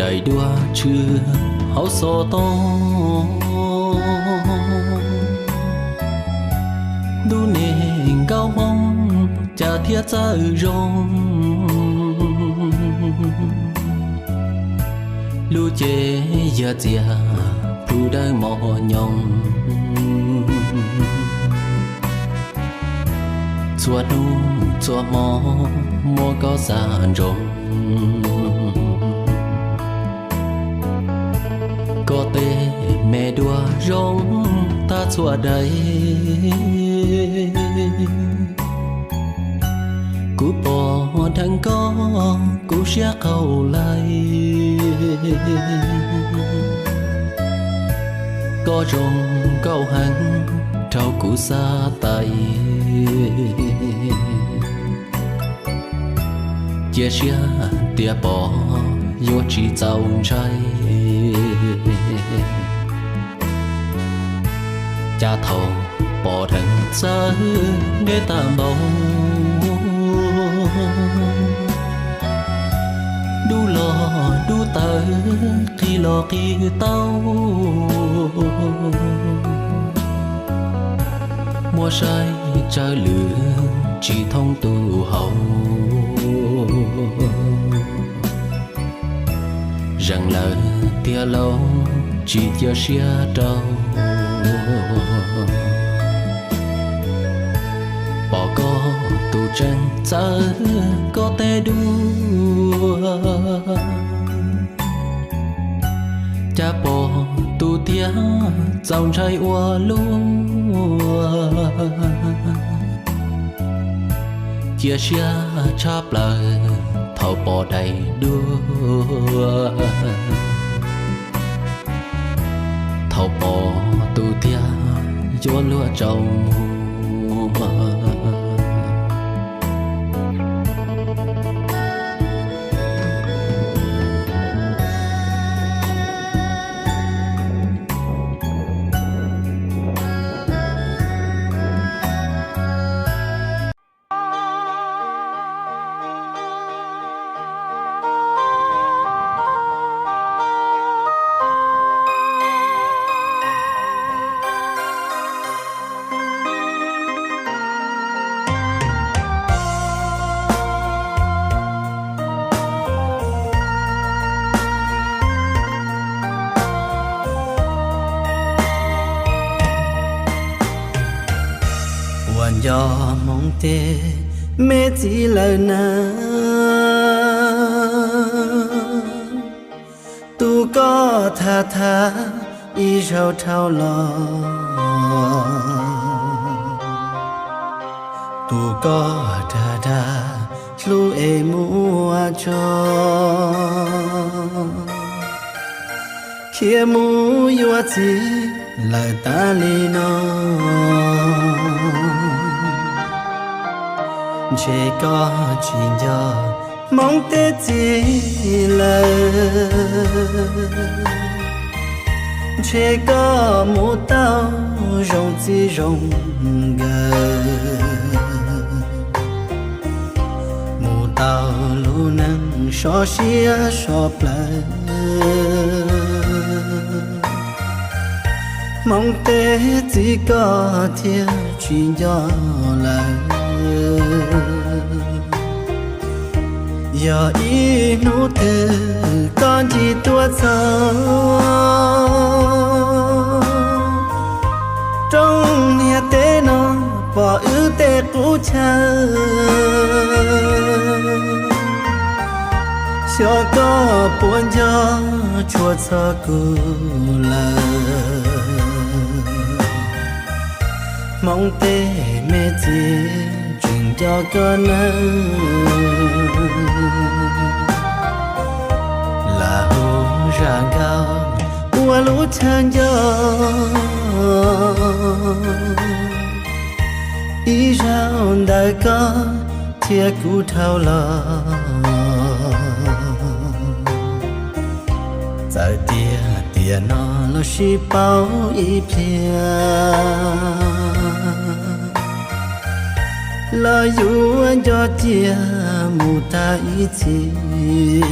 Daim duab tshwm hauv xov tooj, ntuj niam nkauj Hmoob cas thiaj txawj zoo. Lub cev yog txias plhu dawb mos nyoos, txhua hnub txhua hmo muab koj xav ntsoov. Koj tej me duab zoo tag txhua daim, kuv pom dheev koj kuv siab qaug lais. Koj zoo nkauj heev dhau kuv xav tais, cia siab tias pom yuav tsis txaus ntshai. Cas thaum pom dheev txawv deb tag npaum, dub los dub tawv qis los qis tau, muab saib tsawv lwm tsis thoob tus hauv. Zeeg lawm tiag lauj, tsis cia siab rau, pom koj tus tseeb txawv koj tej duab, cas pom tus tiag txaus ntshai ua luaj. Cia siab tshaj plaws thaum pom daim duab, thaum pom tus tiag yuav luag tsaus muag. Puas nco hmoov tej me txiv lawm na, tus koj tham tham ib zaug dhau los, tus koj dag dag hlub es muaj tso, khiav mus yuav txiv lawm tas li no. Ntshe koj tsis nco hmoov tej txiv lawm, ntshe koj mus tau zoo txiv zoo nkawm, mus tau lub neej sov siab sov plawv. Hmoov tej txiv koj thiaj tsis nco lawm. Yog ib hnub twg koj ncig tuaj txog rooj niag teb no, pom wb tej qub chaw, xyov koj puas nco tshua txog kuv lawm. Hmoob tej me txiv tseem nco koj nawb, lam hu zam nkaus ua lub chaw nco. Ib zaug ntawm koj thiab kuv dhau los, txawm tias tiam no los sib paub ib pliag, los yuav nco cia mus tag ib txhis. ib.